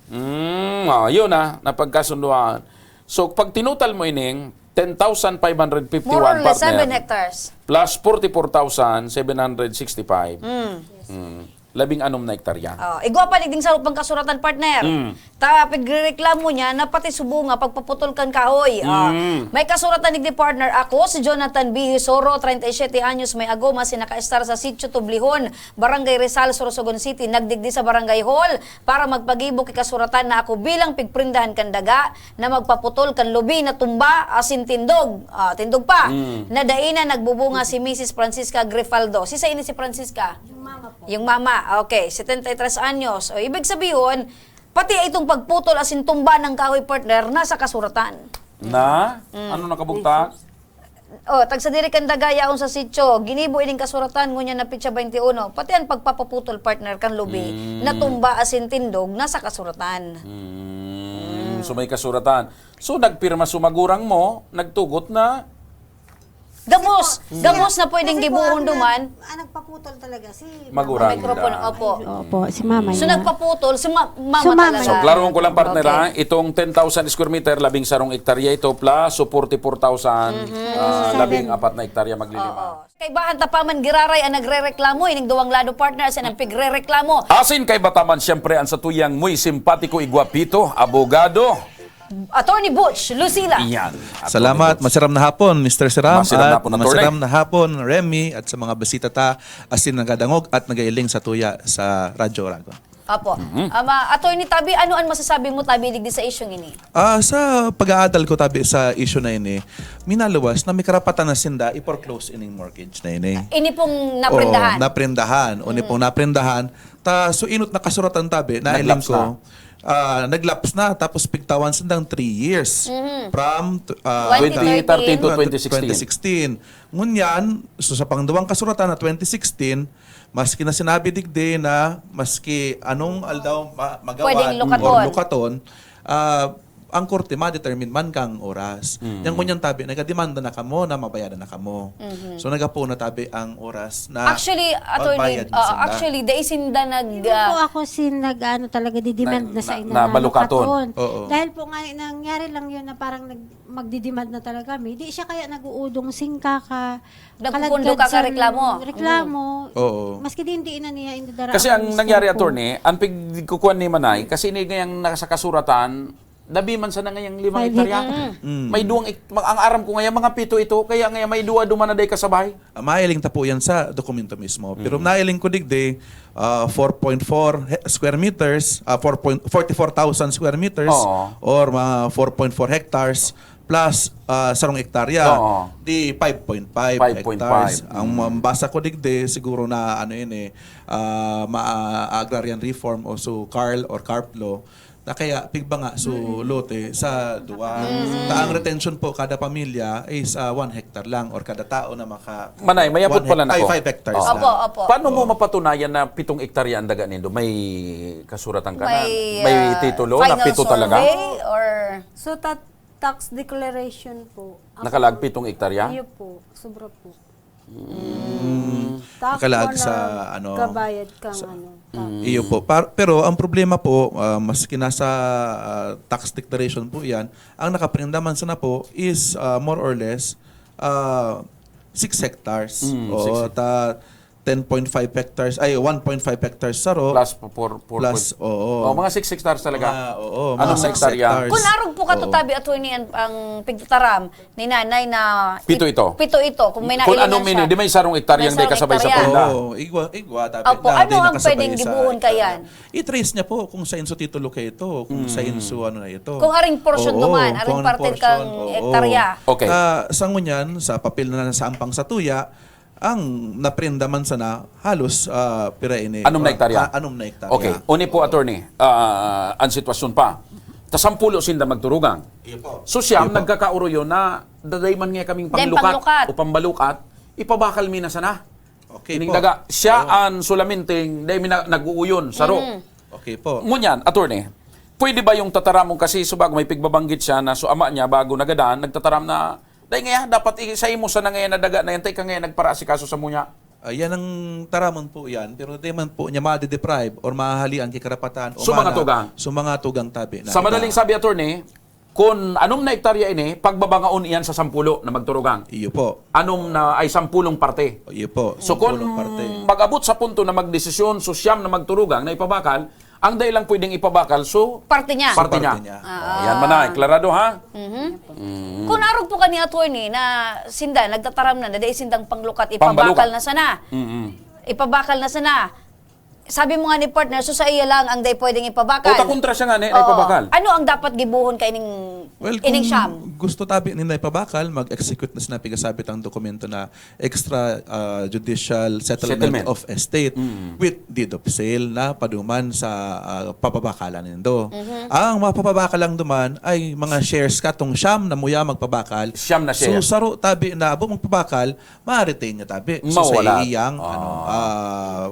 Mm, ah, yun ah, napagkasunduan. So, pag tinutal mo ining ten thousand five hundred fifty-one, More or less partner, seven hectares. plus forty-four thousand seven hundred sixty-five. Mm. Mm. Labing anom na hektarya. Oh, igwa pa digding sa pangkasuratan, partner. Mm. Ta, pigrereklamo niya na pati subong nga pagpaputol kan kahoy. Ah, Mm. may kasuratan digdi, partner. Ako, si Jonathan B. Hisoro, treinta y siete anyos, may agom, asin nakaestar sa Sitio Tublihon, Barangay Rizal, Sorsogon City. Nagdigdi sa Barangay Hall para magpagibo ki kasuratan na ako bilang pigprindahan kan daga na magpaputol kan lubi na tumba asin tindog. Ah, tindog pa. Mm. Na dai na nagbubunga si Missus Francisca Grifaldo. Si sa ini si Francisca? Yung mama po. Yung mama. Okay, setenta y tres anyos. O, ibig sabihin, pati itong pagputol asin tumba ng kahoy, partner, nasa kasuratan. Na? Mm. Ano nakabugtak? Oh, tagsadiri kan daga yaon sa sitio. Ginibo ining kasuratan, ngunyan na petsa twenty-one. Pati ang pagpapaputol, partner, kan lubi, Mm. natumba asin tindog, nasa kasuratan. Mm. Mm. So, may kasuratan. So, nagpirma so magurang mo, nagtugot na. Gabos! Mm. Gabos na pwedeng Kasi po, gibohon ang duman. nag-, ang nagpaputol talaga si Mama. Magurang Microphone, da. opo. Opo, si mama So, niya. nagpaputol, si ma-, mama So, mama talaga. So, niya. klarohon ko lang, partner, Okay. ha? Itong ten thousand square meter, labing sarong hektarya ito, plus so forty-four thousand, Mhm. ah, Seven. labing apat na hektarya maglilima. Oo. Kaibahan ta pa man giraray ang nagrereklamo, ining duwang lado, partner, asin ang pigrereklamo. Asin kaiba ta man, siyempre, ang satuyang muy simpatiko, igwapito, abogado. Attorney Butch Lucila. Iyan. Salamat. Attorney Butch. Masaram na hapon, Mister Siram, Masaram na at hapon, Attorney. masaram na hapon, Remy, at sa mga bisita ta, asin nagadangog at nagailing sa tuya sa Radyo Oragon. Opo. Mhm. Um, ah, Attorney Tabi, ano ang masasabi mo, Tabi, digdi sa isyung ini? Ah, sa pag-aadal ko, Tabi, sa issue na ini, minaluwas na may karapatan na sinda i-foreclose ining mortgage na ini. Ini pong naprendahan? Oo, naprendahan. O, ini Mm. pong naprendahan. Ta, so, inot na kasuratan, Tabi, nailing Nag-lapse ko, na. ah, nag-lapse na, tapos pigtawan sindang three years. Mhm. From, ah, Twenty thirteen. Twenty thirteen to twenty sixteen. twenty sixteen. Ngunyan, so, sa pangduwang kasuratan na twenty sixteen, maski na sinabi digdi na maski anong aldaw ma-, magawa Pwedeng lukaton. or lukaton, ah, ang korte ma-determine man kang oras. Mm. Yang ngunyan, Tabi, nagademanda na kamo na mabayadan na kamo. Mhm. So, nagapoon na, Tabi, ang oras na Actually, Attorney, magbayad na oo, sinda. actually, dai sinda nag, Hindi ah, po ako sin nag-ano talaga, didemand Na, na sa na, ina na na balukaton. lukaton. Oo. Dahil po nga, nangyari lang yun na parang nag-, magdidemand na talaga kami. Di siya kaya nag-uudong singka ka, Nagpupundo kaladkad ka ka sa reklamo. reklamo. Oo. Maski di, hindi na niya inadara Kasi ang ang mister nangyari, ko. Attorney, ang pigkukuan ni Manay, kasi ini ngayang nasa kasuratan, labi man sana ngayang limang Five hektarya. hectare. Mm. May duwang ek-, ma-, ang aram ko ngayon, mga pito ito, kaya ngayon may duwa duman na day kasabay. Ah, mailing ta po yan sa dokumento mismo. Pero Mm. nailing ko digdi, ah, four point four he-, square meters, ah, four point, forty-four thousand square meters, Oo. or mga four point four hectares, plus, ah, sarong hektarya, Oo. di five point five Five point five. hectares. Ang Mm. mabasa ko digdi, siguro na ano yun eh, ah, ma-, agrarian reform o so CARL or CARP law, na kaya pigbanga so Mm. lote sa duwa. Mm. Ta ang retention po kada pamilya is, ah, one hectare lang or kada tao na maka- Manay, mayabot one pala hec-, na ay, ko. five hectares Oo. lang. Opo, opo. Paano mo Oo. mapatunayan na pitong hektarya ang daga nindo? May kasuratan ka na? May, May ah, titulo na final pito talaga? survey or So, ta-, tax declaration po. Ako Nakalaag po, pitong hektarya? Iyo po, sobra po. Mm. Tax Nakalaag mo sa, na ano, kabayad kang sa ano, tax. Mm. Iyo po. Par-, pero ang problema po, ah, maski nasa, ah, tax declaration po yan, ang nakaprenda man sana po is, ah, more or less, ah, six hectares. Mm, Oo, six hectares. ta-, ten point five hectares, ay, one point five hectares saro. Plus four, four Plus, point oo. Oh, mga six hectares talaga. Mga, oo, Anong mga six hektarya? hectares. Kung arog po ka to, Oo. Tabi, Attorney, ang, ang pigtataram ni Nanay na Pito ito. pito ito, kung may Kung nailingan anong siya. mini-, di may sarong hektarya May ang day sarong kasabay sa hektarya. punda. Oo, igwa, igwa, Tabi, Opo, na ano di ang nakasabay pwedeng sa gibuhon hektarya. kayan? I-trace niya po kung sain so titulo kayo ito, kung Mm. sain so ano na ito. Kung aring porsyon Oo, duman, aring kung anong parte porsyon, kang oo. hektarya. Okay. Ah, sa ngunyan, sa papel na nasa ampang sa tuya, ang naprenda man sana halos, ah, pira ini, Anom na ah, hektarya? ah, anom na hektarya. Okay. Uni po, Oo. Attorney, ah, ang sitwasyon pa. Ta sampulo sinda magturugang. Iyo po. So siyam, Iyo po. nagkakaoroyon na daday man nga kaming Dahil panglukat panglukat. o pambalukat, ipabakal mi na sana. Okay Ining po. daga, siya Oo. an sulaminting, dahil mi na, nag-uuyon, saro. Mm. Okay po. Ngunyan, Attorney, pwede ba yung tataramon kasi subag may pigbabanggit siya na so ama niya bago nagadan, nagtataram na, dahil nga, dapat i-, sa imo sana ngayon na daga na yan, tay ka ngayon nagparaasikaso sa munya. Ah, yan ang taramon po yan, pero di man po niya ma-deprive or mahahalian kay karapatan o So, mga mana tugang. so mga tugang tabi na Sa iba. madaling sabi, Attorney, kun anom na hektarya ini, pagbabangaon iyan sa sampulo na magturugang. Iyo po. Anom na, ay, sampulong parte. Iyo po, So, kun sampulong parte. mag-abot sa punto na magdesisyon, so siyam na magturugang na ipabakal, ang dai lang pwedeng ipabakal, so Parte niya. parte So, niya. parte niya. Ah. Yan man na, klarado ha? Mhm. Mm. Kung arog po kani, Attorney, na sinda, nagtataram na, na dai sindang panglukat, Pambalukat. ipabakal na sana. Mm-mm. Ipabakal na sana. Sabi mo nga ni partner, so sa iya lang ang dai pwedeng ipabakal. O, ta kontra siya nga ni, na Oo. ipabakal. Ano ang dapat gibuhon ka ining, Well, ining kung siyam? gusto tabi ninda ipabakal, mag-execute na sinabi kasabi tang dokumento na extra, ah, judicial settlement Settlement. of estate Mm. with deed of sale na paduman sa, ah, papabakalan nindo. Mhm. Ang mapapabakal lang duman ay mga shares katong siyam na muya magpabakal. Siyam na So, share. saro tabi na abo magpabakal, ma-retain niya tabi. So, Mawala. sa iyang, Ah. ano, ah,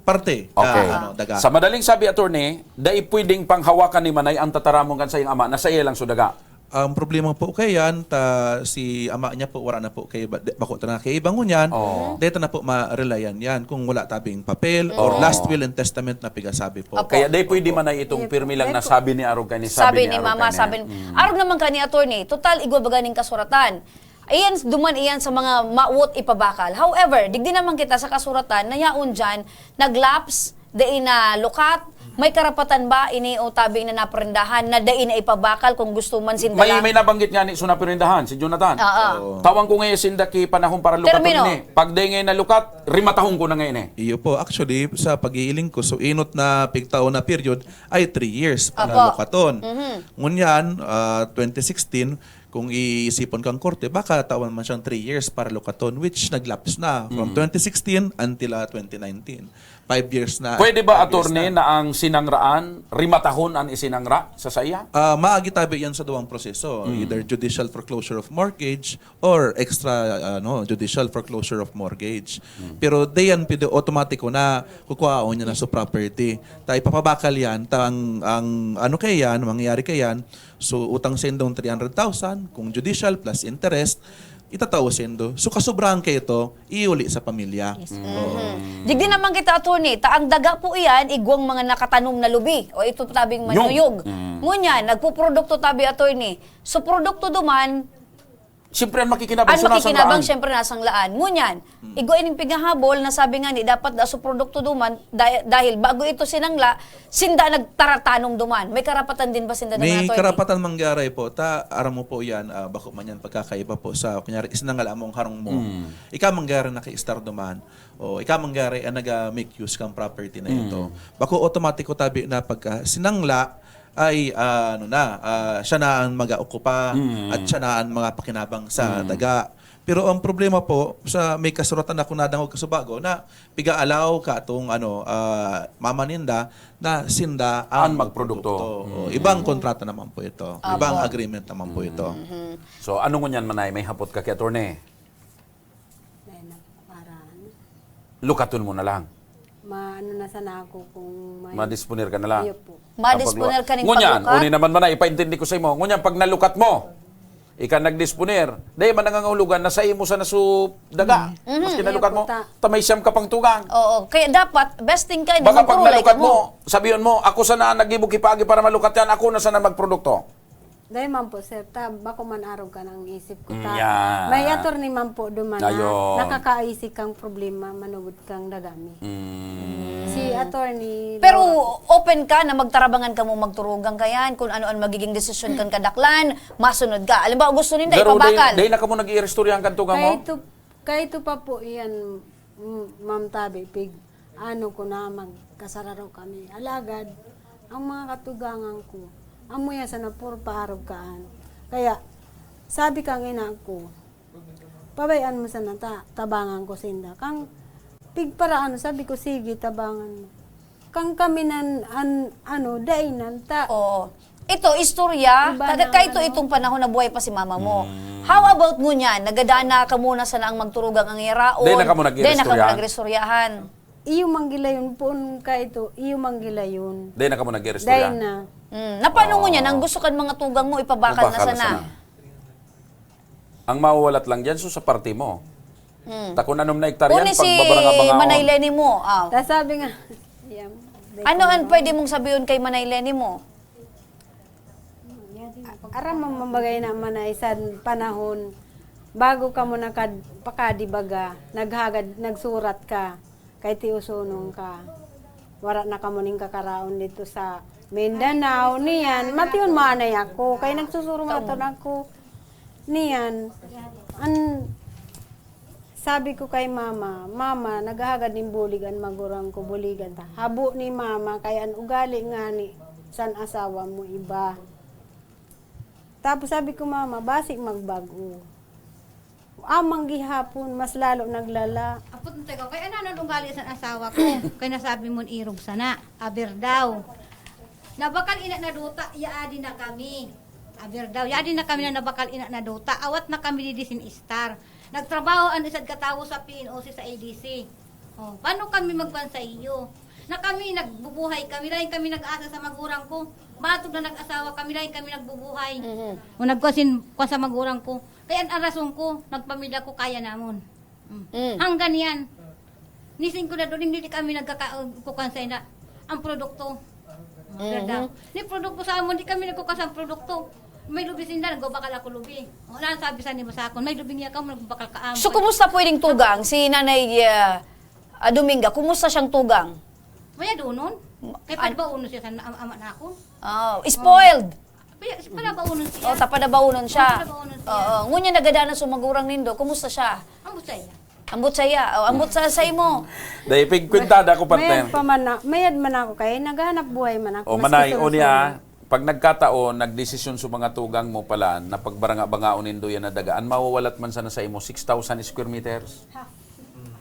parte, Okay. ah, ano, daga. Sa madaling sabi, Attorney, dai pwedeng panghawakan ni Manay ang tataramon kan sa iyang ama na sa iya lang so daga. Ang problema po kaya yan, ta, si ama niya po, wala na po kay, ba-, di, bako ta na kay iba ngunyan, Oo. deta na po ma-relayan yan kung wala tabing papel or Oo. last will and testament na pigasabi po. Opo. Kaya dai pwede Opo. Manay itong Opo. pirmi lang Dai na po. sabi ni Arog kani, Sabi ni ni Arog Mama, kani. sabi ni, Mm. Arog naman kani, Attorney, total igwa baga ning kasuratan. Iyan, duman iyan sa mga mawot ipabakal. However, digdi naman kita sa kasuratan na yaon dyan, nag-lapse, dai na lukat, May karapatan ba ini o tabi na naprendahan na dai na ipabakal kung gusto man sinda May, lang? may nabanggit nga ni, so, naprendahan, si Jonathan. Oo. Oo. Tawan ko nga sinda ki panahon para lukatan Termino. ini. Pag dai nga nalukat, rimatahon ko na nga ini. Iyo po, actually, sa pag-iiling ko, so inot na pigtao na period ay three years para Apo. lukaton. Mhm. Ngunyan, ah, twenty sixteen, kung iisipon kang korte, baka tawan man siyang three years para lukaton, which nag-lapse na from Mm. twenty sixteen until, ah, twenty nineteen. Five years na. Pwede ba, Five years attorney, na. na ang sinangraan, rimatahon an isinangra sa saiya? Ah, maagi tabi yan sa duwang proseso, Mm. either judicial foreclosure of mortgage or extra, ano, judicial foreclosure of mortgage. Mm. Pero di yan pwede otomatiko na kukuhaon niya na sa property. Ta ipapabakal yan, ta ang, ang ano kaya yan, mangyayari kaya yan, so utang sa indong three hundred thousand, kung judicial plus interest, itatao sa indo. So kasobrahan kayo to, iuli sa pamilya. Yes, sir. Oo. Mhm. Digdi naman kita, attorney, ta ang daga po iyan, igwang mga nakatanom na lubi, o ito tabing Nyog. manuyog. Mm. Ngunyan, nagpuprodukto tabi, attorney. So, produkto duman, Siyempre, ang makikinabang, ang so, nasang makikinabang, laan. siyempre, nasang laan. Ngunyan, Mm. igwa ining pighahabol na sabi nga ni, dapat da so produkto duman, da-, dahil bago ito sinangla, sinda nagtaratanom duman. May karapatan din ba sinda na May mga attorney? karapatan mangyari po. Ta, aram mo po yan, ah, bako man yan pagkakaiba po sa, kunyari, isinangla mong harong mo. Mm. Ika mangyari naki-start duman. O, ika mangyari ang naga-make use kang property na ito. Mm. Bako automatiko tabi na pagka sinangla, ay, ah, ano na, ah, siya na ang mag-aokupa Mm. at siya na ang mga pakinabang sa Mm. daga. Pero ang problema po, sa may kasuratan ako nadangog kasubago na piga-allow ka atong, ano, ah, mama ninda na sinda Ang ang magprodukto. magprodukto. O, Mm. ibang kontrata naman po ito. Apo. Ibang agreement naman po ito. Mm. Mhm. So, ano ngunyan, Manay? May hapot ka kay attorney? Dahil na para ano. Lukaton mo na lang. Ma-, ano na sana ako kung may Madisponer ka na lang. Iyo po. Madisponer ka ning Ngunyan, paglukat? uni naman man na, ipaintindi ko sa imo. Ngunyan, pag nalukat mo, ika nagdisponer, dahil man nangangahulugan na sa imo sana su daga. Mhm. Maski Iyo nalukat po, mo, ta- ta may siyam ka pang tugang. Oo. Kaya dapat, best thing ka, Baka pag magpurulay nalukat ka mo. mo, sabihin mo, "Ako sana ang nagibog hipagi para malukat yan, ako na sana magprodukto." Dai man po, sir, ta bako man arog ka nang isip ko, Mm, ta yeah. may attorney man po duman na Ayun. nakakaisip kang problema manugod kang daga mi. Mm. Si attorney Pero Laura. open ka na magtarabangan ka mo, magturugang ka yan, kung ano ang magiging desisyon kan kadaklan, masunod ka. Alam ba, gusto ninda Pero ipabakal. Day, day na ka mo nag-iiristoryahan kan tugang mo? Kaito, kaito pa po iyan, mm, Ma'am Tabi, pig, ano ko na, magkasararo kami. Alagad, ang mga katugangan ko, amo yan sana puro paarog kaan. Kaya, sabi kang ina ko, "Pabayaan mo sana ta, tabangan ko sinda." Kang, pigparaano, sabi ko, "Sige, tabangan mo." Kang kami nan, an, ano, dai nan ta. Oo. Ito, istorya, Iba taga na, kaito ano? itong panahon na buhay pa si mama mo. Mm. How about ngunyan? Nagadana ka muna sana ang magturugang ang iyaraon. Dai na ka mo Dai na ka mo nag-iristoryahan? nagristoryahan. Iyo manggilayon, poon kaito, iyo manggilayon. Dai na ka mo nag-iristoryahan? Dai na. Mm. Na paano ngunyan? Ang gusto kan mga tugang mo, ipabakal na Pabakal na sana. sana. Ang mawawalat lang dyan, so sa parte mo. Mm. Ta kung anom na hektarya, Uni si pagbabaranga-bangaon. Manay Leni mo, ah. Ta sabi nga, yan, Ano ang pwede mong sabihon kay Manay Leni mo? Aram mo, mambagay na man na isan panahon, bago kamo nakad-, pakadi baga, naghagad, nagsurat ka, kay tiusunong ka. Wara na kamo ning kakaraon dito sa Mindanao, niyan, mation manay ako, kay nagsusurungaton ako. Niyan, an, sabi ko kay mama, "Mama, naghahagad nin bulig an magurang ko, buligan ta." Habo ni mama, kay an ugali ngani san asawa mo iba. Tapos sabi ko, "Mama, basi magbago." Amang gihapon, mas lalo naglala. Apot mo tayo, kay ano, ano ugali san asawa ko? Kay nasabi mo, irog sana. Aber daw. Nabakal ina na duta, yaadi na kami. Aber daw, yaadi na kami na nabakal ina na duta. Awat na kami di sin Star. Nagtrabaho an isad katawo sa P N O C sa A D C. Oh, paano kami magkuhan sa iyo? Na kami, nagbubuhay kami, lain kami nag-asa sa magurang ko. Batog na nag-asawa kami, lain kami nagbubuhay. Mhm. O nagkuhan sin, kuhan sa magurang ko. Kaya an, an rason ko, nagpamilya ko, kaya namon. Mm. Mm. Hanggang yan. Nisin ko na doon, hindi kami nagkaka-, kukuhan sa ina. Ang produkto. Mhm. Ganda. Ni produkto sa amon, di kami nagkukuha sa produkto. May lubi sinda, nagbabakal ako lubi. Wala, sabi sa nimo sa akon, "May lubi niya ka, nagbabakal ka amo." So, kumusta po ining tugang? Si Nanay, ah, ah, Dominga, kumusta siyang tugang? Maya doon nun. Kay pagbaon siya sa ama, ama na ako. Oh, spoiled. Kaya, palabaonon siya. Oh, tapadabaunon siya. Palabaonon siya. Oo. Ngunyan nagadanas sa magurang nindo. Kumusta siya? Ambot sa iya. Ambot sa iya. Oh, ambot sa, sa imo. Dahil pigkwintada ko, partner. Mayad pa man na, mayad man ako kay naghanap buhay man ako. O, maski manay, sa o niya, Luzon. Pag nagkataon, nagdesisyon sa mga tugang mo pala, na pagbaranga-bangaon nindo yan na daga, an mawawalat man sana sa imo, six thousand square meters. Half.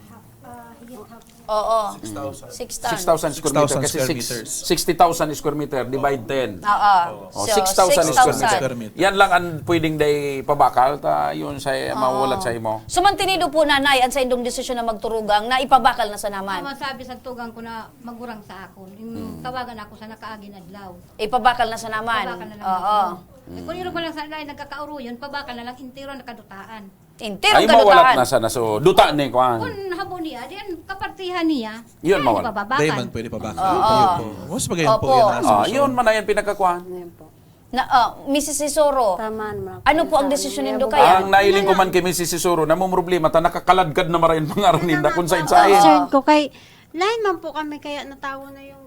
Half. Ah, higit half. Oo. Six thousand. Six thousand. Six thousand square meter. Six thousand kasi square six, meters. Sixty thousand square meter, divide ten. Oo. Oh, so, six thousand square meter. Six thousand. Square meter. Yan lang ang pwedeng day pabakal, ta yun sa Oo. mawawalat sa imo. So, mantinido po, nanay, ang sa indong desisyon na magturugang na ipabakal na sa naman. Mama, sabi sa tugang ko na magurang sa akon. Yung Mm. tawagan ako sa nakaagin adlaw. Ipabakal na sa naman. Ipabakal na lang Oo. ako. Eh, kung yun pa lang sa lain, nagkakauruyon, pabakal na lang, entero nakadutaan. Entero Ay, kadutaan. mawalat na sana. So, duta ni kuan. Kung habo niya, di yan kapartihan niya. Yun, Yan, mawala. ipababakal. Di man pwede pabakal. Oo. Yun po. Mas magayon po Opo. yan, ah, Ah, solusyon. yun man na yan pinagkakuan. Ayan po. Na, ah, Missus Isoro, Tama naman. ano po ang Tama desisyon naman. nindo Yan, kaya? Ang nailing ko yan. man kay Missus Isoro, namumroblema ta, nakakaladkad na marayon mga Yan aruninda na kung nga po. sain-sain. Concern ko kay, lain man po kami, kaya natawo na yung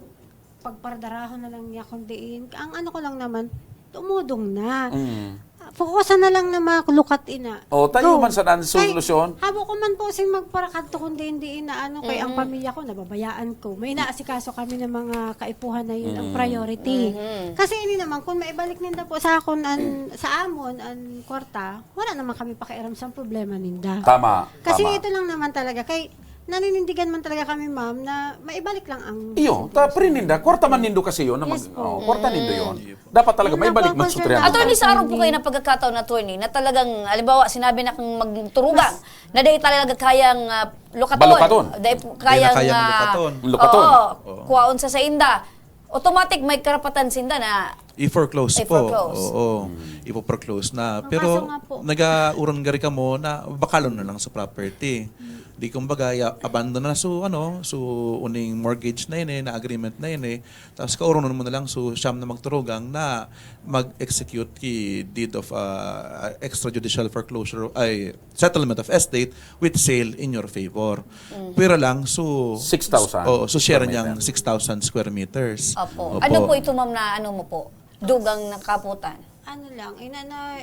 pagpardarahon na lang niya, kundi ang ano ko lang naman, tumudong na. Mm. Fokusan na lang na malukat ina. O, tayo Go. man sa nan Kay, solusyon. habo ko man po sing magparakadto, kundi hindi inaano, kay ang Mm. pamilya ko, nababayaan ko. May inaasikaso kami ng mga kaipuhan na yun ang Mm. priority. Mhm. Kasi ini naman, kung maibalik ninda po sa akon, an, sa amon, an kwarta, wala naman kami pakialam sa problema ninda. Tama, Kasi tama. ito lang naman talaga, kay naninindigan man talaga kami, ma'am, na maibalik lang ang Iyo, ta, sentence. pre ninda, kwarta man nindo kasi yun, na mag, Yes po. oh, kwarta nindo yun. Mm. Dapat talaga, Yun lang maibalik po ang man sa concern three hundred. namin. Attorney, sa araw po Hindi. kayo na pagkakataon, attorney, na talagang, halimbawa, sinabi na kang magturugang, Mas na dahil talaga kayang, ah, lukaton. Balukaton. Dahil po Dahil na kayang, kayang ah, lukaton. Lukaton. oo, Oo. kuwaon sa sainda. Automatic, may karapatan sinda na I-foreclose po. I-foreclose. Oo. Hmm. Ipo-foreclose na. Ang Pero kaso nga po, nag-auran gari kamo na bakalon na lang sa property. Hmm. Di kumbaga, ya-, abandon na. So, ano, so, uning mortgage na yun eh, na agreement na yun eh. Tapos kauronon mo na lang, so, siyam na magturugang na mag-execute ki deed of, ah, extrajudicial foreclosure, ay, settlement of estate with sale in your favor. Mm. Pwera lang, so, Six thousand oo, so share square niyang meter. six thousand square meters. Opo. Opo. Ano po ito, ma'am, na ano mo po? Dugang na kaputan? Ano lang, inano,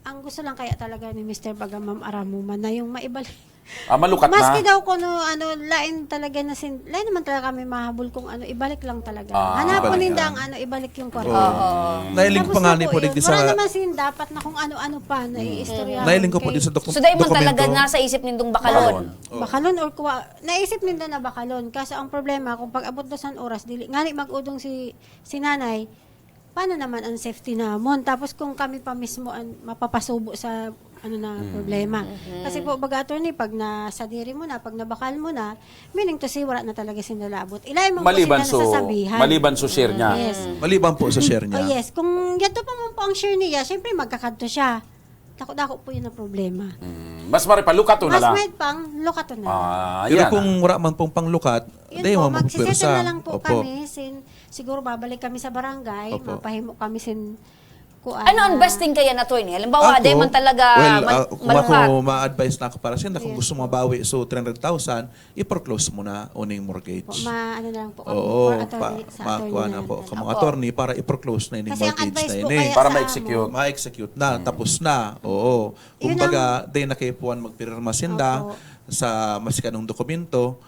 ang gusto lang kaya talaga ni Mister Baga, Ma'am, aram mo man na yung maibalik. Ah, malukat na? Maski daw kuno, ano, lain talaga na sin-, lain naman talaga kami mahabol kung ano, ibalik lang talaga. Ah. Hanapon Ibalik ninda lang. ang ano, ibalik yung kwarta. Oo. Oo. Nailing Tapos pa nga na ni po, Pulig, di wala sa naman sin dapat na kung ano-ano pa na Mm. iistoryahan Nailing ko po kay din sa doktor-, So, dahil man dokumento. talaga nasa isip nindong bakalon? Bakalon. Oh. Bakalon or kuwa-, naisip ninda na bakalon. Kaso ang problema, kung pag-abot daw san oras, dili, ngani mag-udong si, si nanay, paano naman ang safety namon? Tapos kung kami pa mismo ang mapapasubo sa ano na Mm. problema. Mhm. Kasi po, baga, attorney, pag nasadiri mo na, pag nabakal mo na, meaning to say, wala na talaga sinda labot. Ilain mo po Maliban sila so, nasasabihan. maliban so share niya. Yes. Mm. Maliban po sa share niya. Oh, yes. Kung yato pa man po ang share niya, syempre magkakadto siya. Dako-dako po yun ang problema. Mm. Mas mari pa, lukato na Mas lang. may pang lukato na lang. Ah, Pero yan kung ah. wala man pong panglukat, Yun di po, mo magsisettle mapupwersa. na lang po Opo. kami. Sin, siguro babalik kami sa barangay, Opo. mapahimo kami sin kuan Ano ang na best thing kaya, attorney? Halimbawa, Ako, di man talaga well, mal-, ah, kung malukat. ako ma-advise na ako para sa inyo, kung Yes gusto po. mabawi, so three hundred thousand, i-foreclose mo na uning mortgage. Po, ma-, ano na lang po kami, Oo, for attorney, pa-, sa attorney makuha na na lang po, talaga. kang mga Opo. attorney para i-foreclose na ining Kasi ang mortgage advice na po ini. kaya Para sa ma-execute. amo. Ma-execute na, Mm. tapos na. Oo. Yun Kumbaga, ang day na kayo puwan magpirma sinda Opo. sa masikanong dokumento,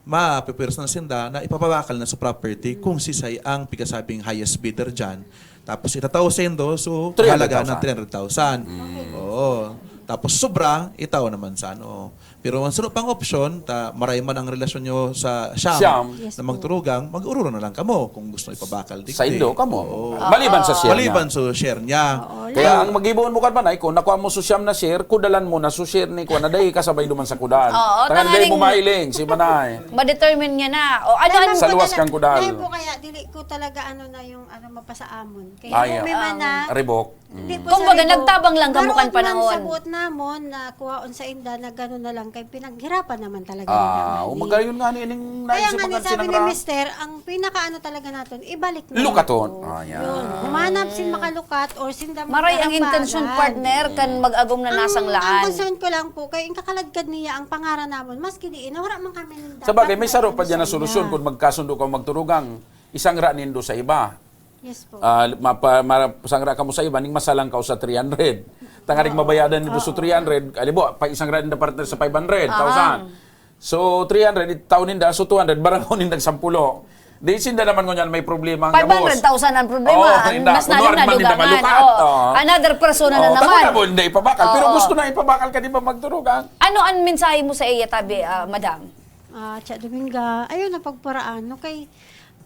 mapipwersa na sinda na ipapabakal na sa property Mm. kung sisay ang pigasabing highest bidder dyan. Tapos itatao sa indo, so, Three hundred thousand. halaga ng three hundred thousand. Mm. Oo. Tapos sobra, itao naman sa ano. Pero ang sino pang opsyon, ta, maray man ang relasyon nyo sa siyam Siyam. Yes na po. magturugang, mag-ururo na lang kamo kung gusto ipabakal digdi. Sa indo, kamo. Oo. Maliban sa Oo. share niya. Maliban sa share niya. Oo, Kaya lang. ang mag-iboon mo kan manay, kung nakuha mo sa siyam na share, kudalan mo na sa share ni kuha na, dahil kasabay duman sa kudal. Oo, Tangan dahil tanganing mo mailing, si manay. Ma-determine niya na. O, ano, Lain ano? man Sa po luwas talaga, kang kudal. lain po kaya, dili ko talaga ano na yung ano, mapasaamon. Kaya Ay, po, may ah. man na, Ribok. Hindi Mm. po Kumbaga, sa ribok. nagtabang lang kamo kan Garood man panahon. sa buot namon na kuhaon sa inda na gano'n na lang, kay pinaghirapan naman talaga Ah, nila o, ngayon. magayon nga ni ining Kaya naisip nga ang ni sabi kansinang ni ra. Mister, ang pinakaano talaga naton, ibalik na lang Lukaton. po. Ah, yan. Yun. Humanap sin makalukat or sinda Maray ang magkarambagan. intensyon, partner, kan Mm. mag-agom na Ang, nasang ang laan. concern ko lang po, kay ang kakaladkad niya, ang pangaran namon, maski diin, na wala man kami dapat Sa bagay, may na saro pa ano dyan na sa solusyon ila. kung magkasundo ka magturugang. isangra nindo sa iba. Yes po. Ah, mapa-, ma-, sangra kamo sa iba, ning masalang kao sa three hundred. Tanganing Oo. mabayadan nindo sa Oo. three hundred, alibo, pa isangra nindo partner sa five hundred thousand. Ah. So, three hundred, itao ninda, so two hundred, barangon ninda sampulo. Di sinda naman ngunyan may problema ang gabos. Five hundred thousand ang problema. Oo, Ang inda. mas Kunwari nalang man ninda nadugangan. malukat. Oo. Oo. Another persona na Oo, naman. Tago na mo, hindi ipabakal. Pero Oo. gusto na ipabakal ka, di ba, magturugan? Ano ang mensahe mo sa iya, tabi, ah, madam? Ah, Tia Dominga, ayun, napagparaan, no? Kay,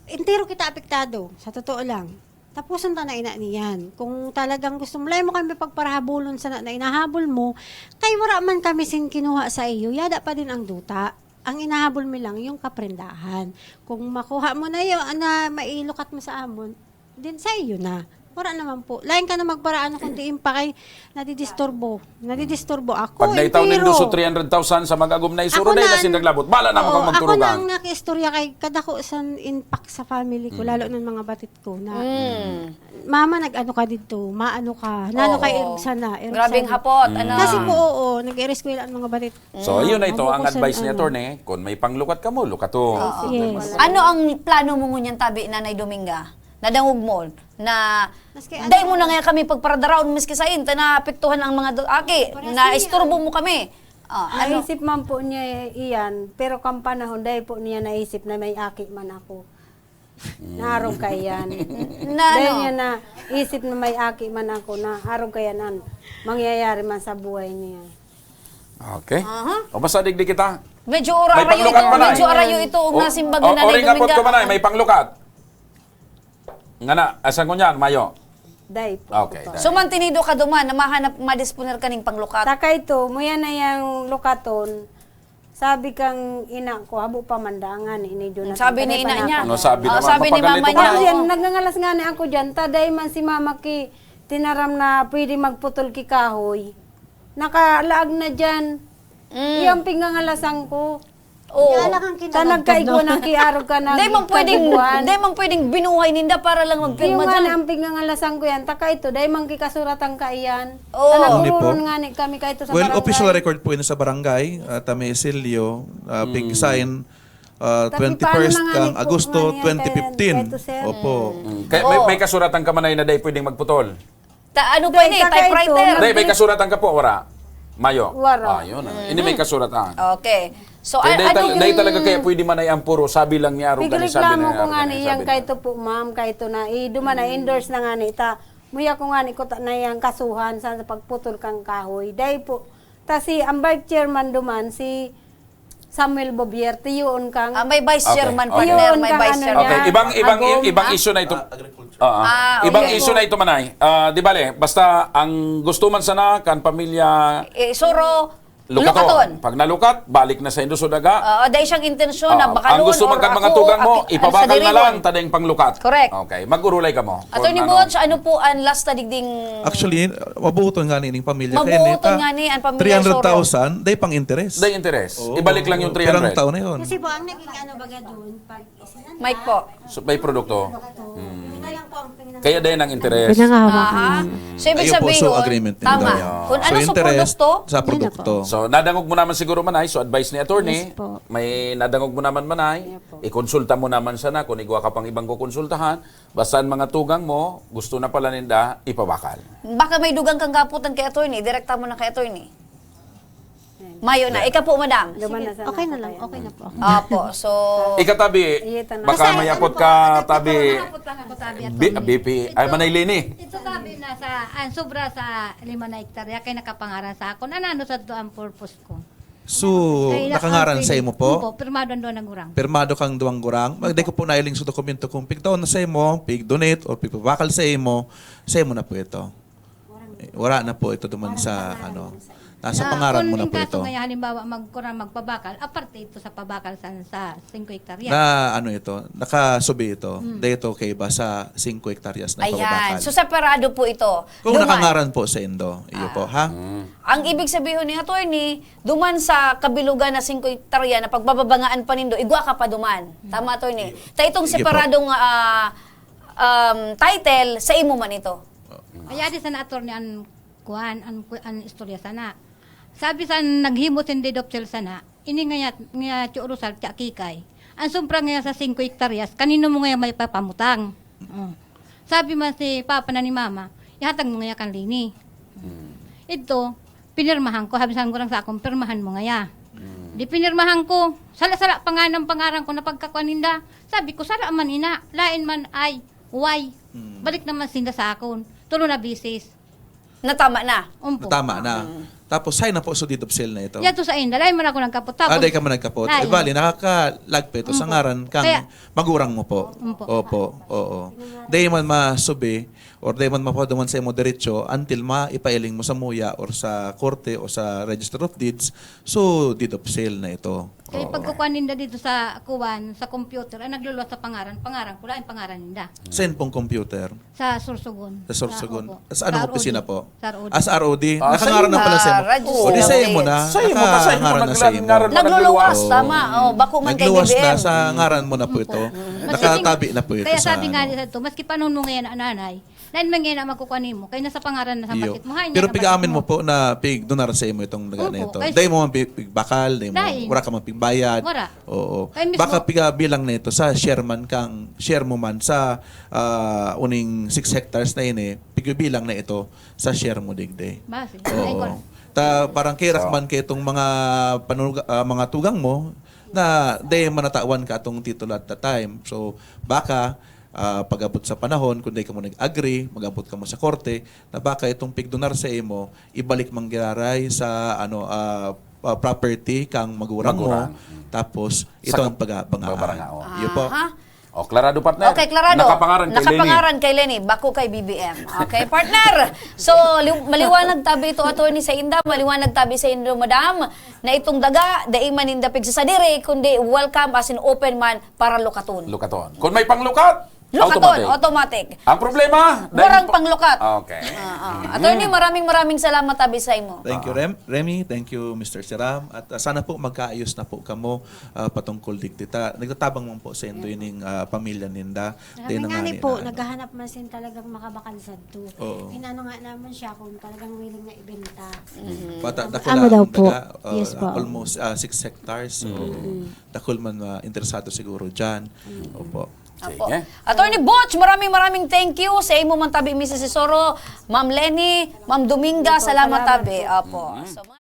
entero kita apektado, sa totoo lang. Tapusan ta na ina niyan. Kung talagang gusto mo, layo mo kami pagparahabulon sana na inahabol mo, kay wala man kami sin kinuha sa iyo, yada pa din ang duta. Ang inahabol mi lang, yung kaprendahan. Kung makuha mo na yun, na mailukat mo sa amon, din sa iyo na. Wala naman po. Lain ka na magparaan kung diin pa kay nadidisturbo. Nadidisturbo ako, Pag naitaw entero. nindo so three hundred thousand sa mag-agom na isuro, Ako dahil na na, sindang labot. Bala na mo oo, kang ako magturugan. na ang nakiistorya kay kadako san impact sa family ko, Mm. lalo ng mga batit ko na, Mm. "Mama, nag-ano ka dito? Maano ka? Nano ka Oo. irugsan na? Irugsan Grabing na." hapot, Mm. ano? Kasi po, oo, nag-ereskwela ang mga batit. So, Mm. ayun na ito, Ano ang po san advice ni ano? attorney, kung may panglukat ka mo, lukato. Oo. Yes. Ano ang plano mo ngunyan, tabi, Nanay Dominga? Nadangog mo na Maski dai ano. mo na nga kami pagparadaraon, maski sain, ta naapektuhan ang mga do-, aki, Parehas na niya. isturbo mo kami. Ah, ano? Naisip man po niya iyan, pero kan panahon, dai po niya naisip na may aki man ako. Mm. Na arog kaiyan. Na Dai ano? niya naisip na may aki man ako, na arog kaiyan an mangyayari man sa buhay niya. Okay. Aha. O basta digdi kita. Medyo May ura-rayo panglukat ito, pa na. medyo O, arayo ito, ang o, nasimbag o, ni Nanay oring apot Dominga. ko man ay, may panglukat. Ngana, asa ko niyan, mayo. Dai po. Okay, Opo. dai. So, mantinido ka duman na mahanap, madisponer ka ning panglukat? Taka ito, muya na yang lukaton. Sabi kang ina ko, habo pa man daa ngani, ini Jonathan, Sabi ni kanay ina pa niya. nako. Ano sabi Oh, naman? sabi ni Mapagalit mama ka niya, na. Kasi yan, oh. nagngangalas ngani ako dyan, ta dai man si mama ki tinaram na pwede magputol ki kahoy. Nakalaag na dyan. Mm. Iyang pingangalasan ko. Oo. Kaya lang ang Ta kinalagkad, nagkaigwa no? ng kiarog ka ng Di man pwedeng, kagubuhan. di man pwedeng binuhay ninda para lang magpirma Yung nga dyan. na ang pingangalasan ko yan, taka ito, dai man kikasuratan ka iyan. Oo. Ta Hindi po. nagururun nga ni kami kaito sa Well, barangay. official record po yun sa barangay, ah, Tame Silio, ah, Mm. pig-sign, ah, Tapi twenty-first paano na nga kang ni po Agosto nga niya kaya twenty fifteen. kaito, sir? Opo. Mm. Kaya may, Oo. may kasuratan ka man ay na dai pwedeng magputol? Ta-, ano pa Dai, ini? taka Typewriter? ito. Dai, may kasuratan ka po, wara? Mayo. Wara. Ah, yun, ah. Ini may Mm. kasuratan. Okay. So, Kaya a-, dai ano tal-, dai yung talaga kaya pwede man ay ang puro, sabi lang niya, arog kani, sabi Pigreklamo na ko niya, arog nga kani, ni sabi yang na. kaito po, ma'am, kaito na, i-, duman na, endorse na nga ni ta. Muya ko nga ni kuta na yang kasuhan sa pagputol kang kahoy. Dai po. Ta si, ang vice chairman duman, si Samuel Bobier, tiyoon kang Ah, may vice Okay. chairman, Okay. partner, Yun, may kang vice ano chairman. Okay, niya, ibang, ibang, agom. ibang Ah? issue na ito. Ah, agriculture. Oo. Ah, Ibang okay. issue na ito, Manay. Ah, di bale, basta ang gusto man sana kan pamilya Eh, Soro, Lukaton. Lukaton. Pag nalukat, balik na sa Indoso Daga. Oo, dahil siyang intensyon na Ah, bakalon ang gusto or man kan mga ako, tugang mo, api-, ipabakal na sadirigon. lang, tadeng panglukat. Correct. Okay, mag-urulay ka mo. Attorney Kung ano. Butch, ano po ang last na digding Actually, mabuoton nga ni ning pamilya. Mabuoton Kaya nga ni ang pamilya three hundred thousand, day pang interes. Day interes. Oo. Ibalik lang yung Pirang three hundred. taon na yun. Kasi po, ang naging ano baga doon, pag isinanla, Mike po. So, may produkto. produkto, Hmm. yun na lang po ang pinang- Kaya din ang interes. Pinangahawakan. Aha. Mm. So, ibig Ayun po, so sabihin, agreement din tama. daw. Kung So, ano sa interest produkto, sa Yun na produkto. po. So, nadangog mo naman siguro, Manay, so advice ni attorney, Yes po. may nadangog mo naman, Manay, Yes po. ikonsulta mo naman sana kung igwa ka pang ibang kukonsultahan. Basta ang mga tugang mo, gusto na pala ninda, ipabakal. Baka may dugang kang kaputan kay attorney, direkta mo na kay attorney. Mayo na. Ika po, madam. Duman na Sige, sana okay ako na lang, kaya. okay na po. Apo, so Ikatabi, Iya, tanong. baka Basta may ano apot po, ka, ano po, tabi. Mahapot lang ako, tabi, B-, attorney. B P, ay, Ito, Manay Leni. ito, tabi, nasa, ang sobra sa lima na hektarya, kay nakapangaran sa ako. Nanano sa to ang purpose ko? So, Kaya nakangaran ang sa imo po? Opo, pirmado ang duwa na gurang. Pirmado kang duwang gurang? Mag-, di ko po nailing sa dokumento kung pigtaon na sa imo, pig-donate, o pigpabakal sa imo, sa imo na po ito. Eh, wala na po ito duman sa, ano, nasa Na, pangaran kung mo na in po kaso ito. Ngayon, halimbawa, magkuran, magpabakal, aparte ito sa pabakal sa, sa singko hektarya. Na, ano ito, nakasubi ito. Hmm. Dito kay iba sa singko hektaryas na Ayan. pababakal. So, separado po ito. Kung Duman. nakangaran po sa indo, iyo Ah. po, ha? Hmm. Ang ibig sabihin ni attorney, duman sa kabilugan na singko hektarya na pagbababangaan pa nindo, igwa ka pa duman. Hmm. Tama, attorney? Iyo. Ta itong Sige po. separadong, ah, um, title, sa imo man ito. Ay, adi sana, attorney, an kuan, an ku-, an istorya sana. Sabi sa naghimo sin deed of sale sana, ini nga, nga Tio Rosal, Tia Kikay. Ang sobra ngaya sa singko hektaryas, kanino mo ngaya maipapamutang? Oh. Sabi man si Papa na ni Mama, "Ihatag mo ngaya kan Leni." Hmm. Ito, pinirmahan ko, sabi sa gurang sa akon, "Pirmahan mo ngaya." Hmm. Di pinirmahan ko, sala-sala pa nga ng pangaran ko na pagkakuan ninda. Sabi ko, "Sala man ina, lain man ay, why?" Hmm. Balik naman sinda sa akon. Tulo na bisis. Natama na. Umpo. Natama na. Mm. Tapos, hay na po, so deed of sale na ito. Yato sa inda, lain man ako nagkapot. Tapos, Ah, dahil ka man nagkapot. Lain. Eh, bali, nakakalagpit o sa Mm. ngaran kang Kaya, magurang mo po. Mm po. Opo, oo. Dahil man masubi, or dahil man mapaduman sa imo diretso, until maipailing mo sa muya or sa korte o sa Register of Deeds, so deed of sale na ito. Kaya Oo. pagkukuha ninda dito sa kuwan, sa computer, ay nagluluwas sa pangaran, pangaran ko lang, pangaran ninda. Saan pong computer? Sa Sorsogon. Sa Sorsogon. Opo. Saan ang Sa opisina R O D. po? Sa R O D. Ah, sa Nakangaran na imo. pala sa imo. Ah, Radyo O, di sa Sorsogon. imo na. Sa imo, pa sa imo, Nakangaran na sa nagla-, imo. ngaran na Nagluluwas, nagluluwas. tama. Oh. Oh, bako man kay Nagluwas B B M. na sa ngaran mo na po Opo. ito. Mm. Nakatabi na po ito Kaya sa sabi nga ano. nila to, maski panon mo ngayon ang nanay, lain man ngayon ang magkukuha nimo, kaya nasa pangaran na sa Iyo. batit mo. Hain Pero na sa pig-amin batit mo mo. po na pigdonar sa imo itong daga Opo, na ito. kay Dahil mo man pi-, pigbakal, dahil mo, Lain. wala ka man pigbayad. Wala. Oo. Kaya mismo Baka piga bilang na ito sa share man kang, share mo man sa, ah, uning six hectares na ini, piga bilang na ito sa share mo digdi. Base. Oo. Ay, kon- Ta, parang kirak So man kay itong mga panuga-, ah, mga tugang mo na di manatawan ka atong titulo at the time. So, baka, ah, pag-abot sa panahon, kung di ka mo nag-agree, mag-abot ka mo sa korte, na baka itong pigdonar sa imo, ibalik man giraray sa, ano, ah, ah, property kang magurang mo. Magurang. Mm. Tapos, Sa ito ang kap-, pag-abangaan. babaranga, oh. Iyo po. Aha. Oh, klarado, partner. Okay, klarado. Nakapangaran kay Leni. Nakapangaran kay Leni, bako kay B B M. Okay, partner. So, li-, maliwanag tabi ito, attorney, sa inda, maliwanag tabi sa indo, madam, na itong daga, dai man ninda pigsasadiri, kundi welcome, as in open man para lukaton. Lukaton. Kung may panglukat, Lukaton, automatic. automatic. Ang problema, Warang dahil pa panglukat. Okay. Ah, ah. Attorney, Mm. maraming, maraming salamat tabi sa imo. Thank you, Ah. Rem-, Remy. Thank you, Mister Siram. At, ah, sana po magkaayos na po kamo, ah, patungkol digdi ta. Nagtatabang man po sa indo Yeah. ining, ah, pamilya ninda. Kami Di na nga nga ni ni po, na, ano. naghahanap man sin talagang makabakal sadto. Oo. Inano nga naman siya kung talagang willing na ibenta. Mm. Pata-, Amo, dakula amo daw ang po. daga, ah, Yes po. almost, ah, six hectares. So, Mm. dakul man, ah, interesado siguro dyan. Mm. Opo. Apo. Sige. Attorney Butch, maraming, maraming thank you sa imo man tabi, Missus Isoro, Ma'am Leni, Ma'am Dominga, Opo, salamat salamat tabi. po. Apo. Mm. So,